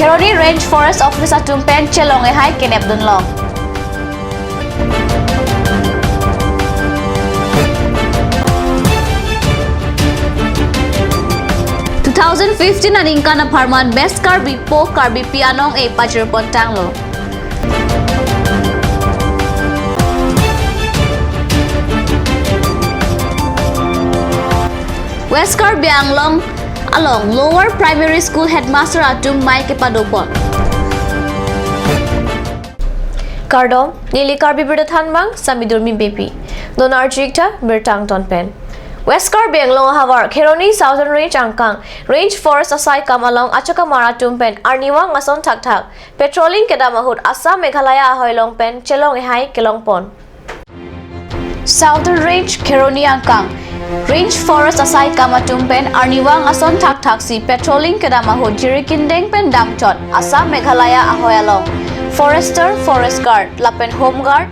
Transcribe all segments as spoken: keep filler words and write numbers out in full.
Kheroni Range Forest Office atum pen chelong ehai kenep dunlong. Two thousand fifteen aningkan apharman Best Karbi Po Karbipi anong-e pajirpon tanglo. West Karbi Anglong along Lower Primary School Headmaster atum mei kepadopon. Kardom, neli Karbi Birta Thanmang, sami Durmi Beypi. Non arju-ik tha birta angton pen. West Karbi Anglong ahavar Kheroni Southern Range angkang Range Forest asaikam along achokamar atum pen arnivang ason thakthak patrolling kedam ahut Assam Meghalaya ahoi along pen chelong ehai kelongpon. Southern Range Kheroni angkang Range Forest asaikam atum pen arnivang ason thakthak si patrolling kedam ahut Jirikindeng pen damchot Assam Meghalaya ahoi along forester, forest guard lapen home guard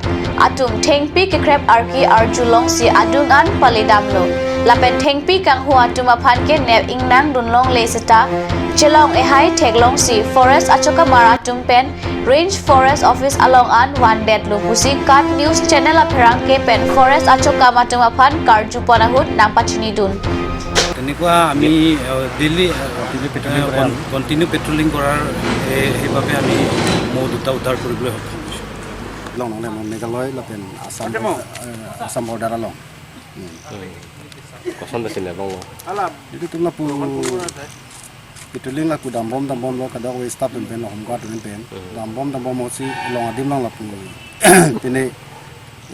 atum thengpi kekrep arki arjulong si adung an pale damlo. Lapen thengpi kanghu atum aphan ke nep ingnang dunlongle seta chelong ehai theklong si forest achokamar atum pen Range Forest Office along an vandetlo pusi KAT News Channel apherangke pen forest achokam atum aphan karjupon ahut nangpachinidun. তেনেকুৱা আমি, আহ, ডেইলি, আহ, continue patrolling আহ, কৰা। কন-, continue patrolling কৰাৰ, এ, সেইবাবে আমি মৌ দুটা উদ্ধাৰ কৰিবলৈ সক্ষম হৈছোঁ। Along nang lemon Meghalaya lapen Assam, আচ্ছা, মৌ। Eh, Assam border along. Hmm. Koson besi lemon lo. Alam. Jadi itulah pu Lemon pun ada. Patrolling lapu dambom dambom lo, kadokave staff atum pen, home guard atum pen. Hmm. Dambom dambom mosi along adim along lapu. Pine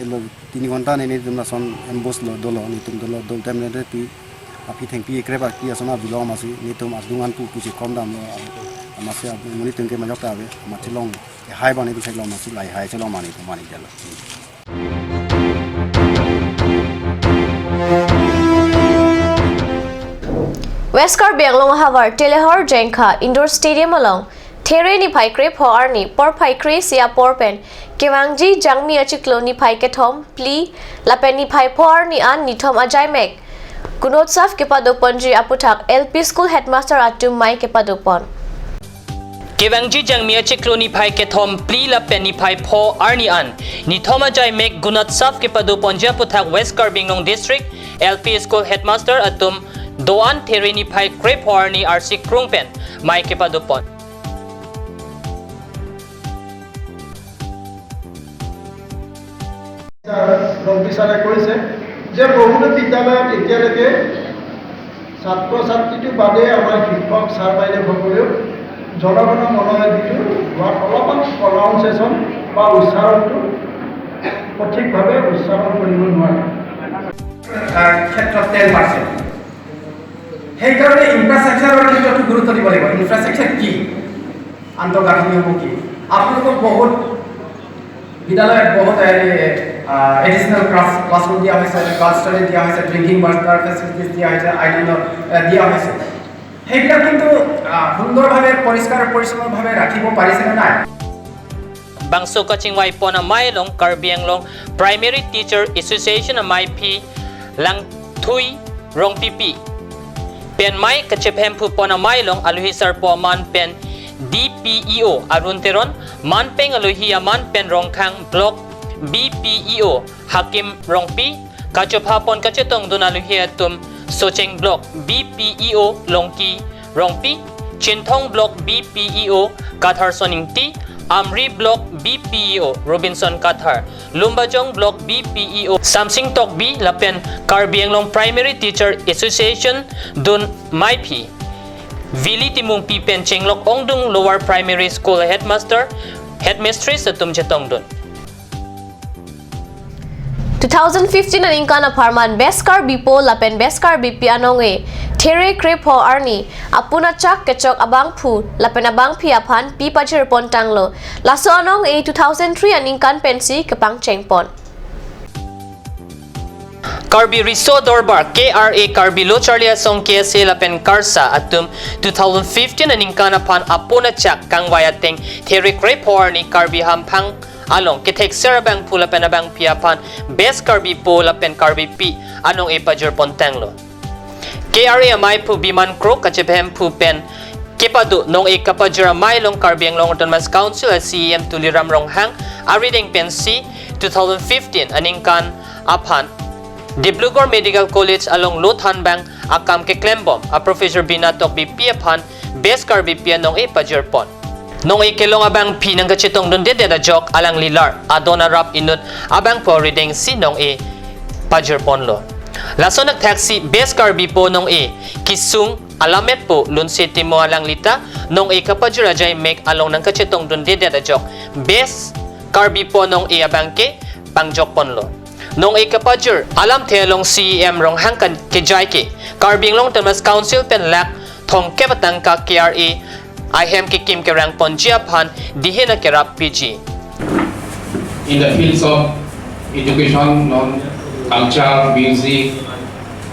ilo tini ghonta ne netum lason ambush lo dolo, netum dolo dol time ne de pi aphi thengpi ekrep arki ason arjulong amatsi netum adung an pu kuchi kom damlo, amatsi amonit atum ke majok ta ave, amat chelong ehai abang netum theklong amatsi lahai chelong mani pu mani jalo. West Karbi Anglong ahavar Telehor Jengkha Indoor Stadium along There niphai krepho arni porphai kre-isi apor pen kevangji Jangmi achiklo niphai kethom, phli lapen niphai pho arni an nithom ajaimek Gunotsav kepadoponji aputhak L P School Headmaster atum mei kepadopon. Kevangji Jangmi achiklo niphai kethom, phli lapen niphai pho arni an nithom ajaimek Gunotsav kepadoponji aputhak West Karbi Anglong District L P School Headmaster atum do-an There niphai krepho arni arsi krung pen mei kepadopon. Sir, Rabi ছাৰে কৈছে যে বহুতো বিদ্যালয়ত এতিয়ালৈকে ছাত্ৰ-ছাত্ৰীটো বাদে আমাৰ শিক্ষক ছাৰ বাইদেউসকলেও জনগণ মন যিটো হোৱাত অলপমান প্ৰনাউন্সিয়েশ্যন বা উচ্চাৰণটো সঠিকভাৱে উচ্চাৰণ কৰিব নোৱাৰে। আহ, ক্ষেত্ৰত টেন পাৰ্চেণ্ট। সেইকাৰণে ইনফ্ৰাষ্ট্ৰাকচাৰৰ ক্ষেত্ৰতো গুৰুত্ব দিব লাগিব। ইনফ্ৰাষ্ট্ৰাকচাৰ কি? আন্তঃগাঁথনিসমূহ কি? আপোনালোকক বহুত বিদ্যালয়ত বহুত, হেৰি, আহ, এডিশ্যনেল ক্লাছ, ক্লাছৰুম দিয়া হৈছে, গাৰ্লছ টয়লেট দিয়া হৈছে, ড্ৰিংকিং ৱাটাৰ ফেচিলিটিজ দিয়া হৈছে, আইলেণ্ডত, আহ, দিয়া হৈছে। সেইবিলাক কিন্তু, আহ, সুন্দৰভাৱে, পৰিষ্কাৰ পৰিচ্ছন্নভাৱে ৰাখিব পাৰিছেনে নাই? Bangso kachingvaipon amei along Karbi Anglong Primary Teacher Association ameiphi Langthui Rongpipi pen mei kachephem phupon amei along aluhi sarpo aman pen D P E O Arun Teron, manpeng aluhi aman pen Rongkhang Block B P E O Hakim Rongpi, kachophapon kachetongdun aluhi atum Socheng Block B P E O Longki Rongpi, Chinthong Block B P E O Katharson Ingti, Amri Block B P E O Robinson Kathar, Lumbajong Block B P E O Samsing Tokbi lapen Karbi Anglong Primary Teacher Association dun meiphi Vili Timungpi pen chenglok ongdung Lower Primary School Headmaster, Headmistress atum chetongdun. Two thousand fifteen aningkan apharman Best Karbi Po lapen Best Karbipi anong-e There krepho arni apun achak kechok abangphu lapen abangpi aphan pi pajirpon tanglo. Laso anong-e two thousand three aningkan pensi kepangchengpon. Karbi Riso Dorbar, K R A, Karbi Lo Charli Asong, K S A lapen KARSA atum two thousand fifteen aningkan aphan apun achak kangvai ateng There krepho arni Karbi hamphang along kethekser abangphu lapen abangpi aphan Best Karbi Po lapen Karbipi anong-e pajirpon tanglo. K R A ameiphu Biman Kro, kachephemphu pen Kepado nong-e kapajir amei along Karbi Anglong Autonomous Council a CEM Tuliram Ronghang arideng pensi two thousand fifteen aningkan aphan Dibrugarh Medical College along lo thanbang akam keklembom a Professor Bina Tokbipi aphan Best Karbipi anong-e pajirpon. Nong-e kelong abangpi nangkachetongdundedet ajok alangli lar adon arap inut abangpo aridengsi nong-e pajirponlo. Lason athaksi Best Karbipo nong-e kesung alammetpo Lunse Timung alanglita nong-e kapajir ajaimek along nangkachetongdundedet ajok Best Karbipo nong-e abangke pangjokponlo. Nong-e kapajir alamthe along CEM Ronghang kan kejai ke Karbi Anglong Autonomous Council pen lakh thomkep atangka KRA ahem kekim kerangponji aphan dihin akerap piji. In the fields of education, non culture, music,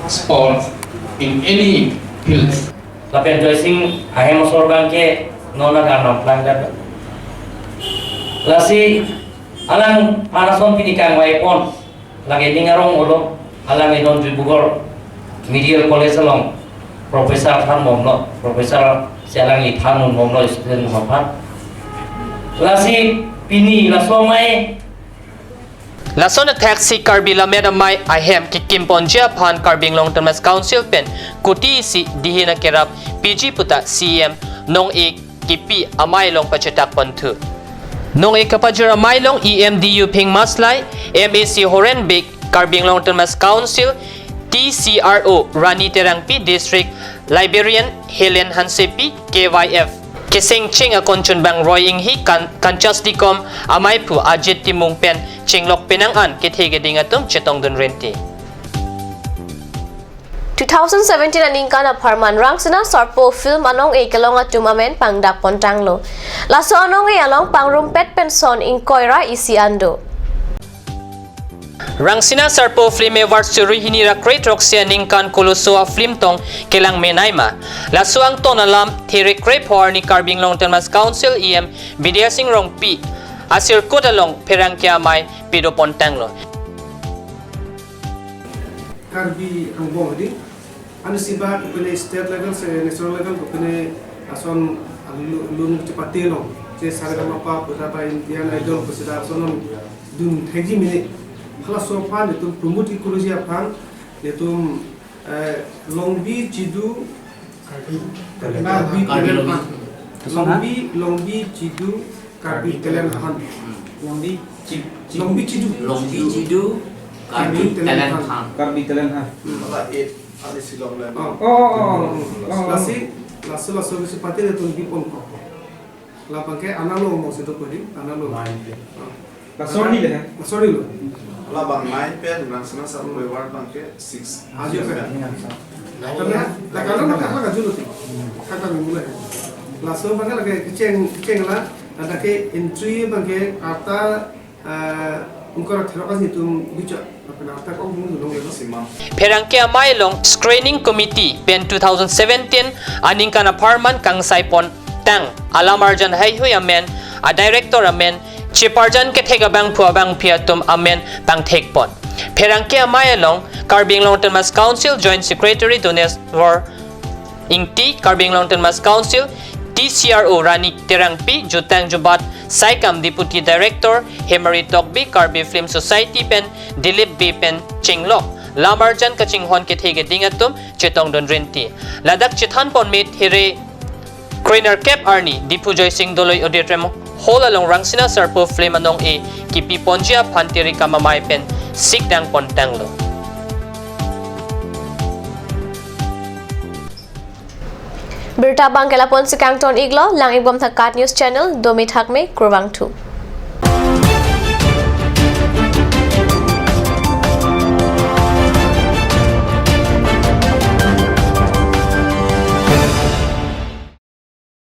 sports, in any fields. Lapen Joysing ahem asor abangke non agarnam plangdat. Lasi alang panason pini kangvaipon lake ning arong olo, alang inon Dibrugarh Medical College along professor thanbomlo, professor si alangli thandunbomlo student atum aphan. Lasi pini laso amei. Lason athaksi Karbi lammet amei ahem kekimponji aphan Karbi Anglong Autonomous Council pen kuti isi dihin akerap piji puta CEM nong-e kipi amei along pachetakponthu. Nong-e kapajir amei along EM D U Phingmaslai, MAC Horen Bey, Karbi Anglong Autonomous Council TCRO Rani Terangpi, District Librarian Helen Hansepi, KYF kesengcheng akonchunbang Roy Inghi, kan kanchas dikom ameiphu Ajit Timung pen chenglok penang an kethe keding atum chetongdun renti. Two thousand seventeen aningkan apharman Rangsina Sarpo film anong-e kelong atum amen pangdakpontanglo. Laso anong-e along pangrumpet penson ingkoi ra isi an do. Rangsina Sarpo Film Award suri hini ra kre throksi aningkan koloso a film tong kelang menaima. Laso angton alam there kre pho arni Karbi Anglong Autonomous Council EM Bidya Sing Rongpi asirkut along pherangke amei pedopontanglo. Karbi angbong hadi. Ansi ba kopine state level si national level kopine ason lun chepate long. Je Saregama Pa puta ba Indian Idol pusi da ason dun thekji mene. Halaso aphan netum promote ikuruji aphan netum eh, Longbi Chidu Karbi Talent Hunt. Longbi, Longbi Chidu Karbi Talent Hunt. Longbi Chi- Longbi Chidu. Longbi Chidu Karbi Talent Hunt. Karbi Talent Hunt. Hmm. Mala eight, ada silong lang. Oh. Oh, oh, oh, oh. Lasi, laso, laso kesi pati netum bipon ko. Labang ke analo mo situ kodi, analo. Nine pen. Oh. Laso arni le? Laso arni lo. Labang nine pen, Rangsina Sarpo Award abang ke six. Ajo ke. Nine. Karena, la kalau na kakak kaju lo ti. Kakak minggu le. Laso abang ke lake kecheng, kecheng la, ada ke entry abang ke arta, eh, ingkoi ra throk asi netum bichar. Lapen arta ko mung dunong lo. Maximum. Pherangke amei along Screening Committee pen two thousand seventeen aningkan apharman kangsaipontang alamarjan heihui amen, a director amen, cheparjan kethek abangphu abangphi atum amen pangthekpon. Pherangke amei along Karbi Anglong Autonomous Council Joint Secretary Doneswar Ingti, Karbi Anglong Autonomous Council TCRO Rani Terangpi, Jutang Jubat Saikam Deputy Director Hemari Tokbi, Karbi Film Society pen Dilip Bey pen chenglok lamarjan kachinghon kethe keding atum chetongdun renti. Ladak chethanpon me there krenerkep arni Diphu Joysing Doloi Auditorium Hall along Rangsina Sarpo film anong-e kipiponji aphan tiri kamamai pen sikdangpontanglo. Birta abang ke lapu-an si kangton iklo, lang-ikbom tha KAT News Channel, domi thakme, kurvangthu.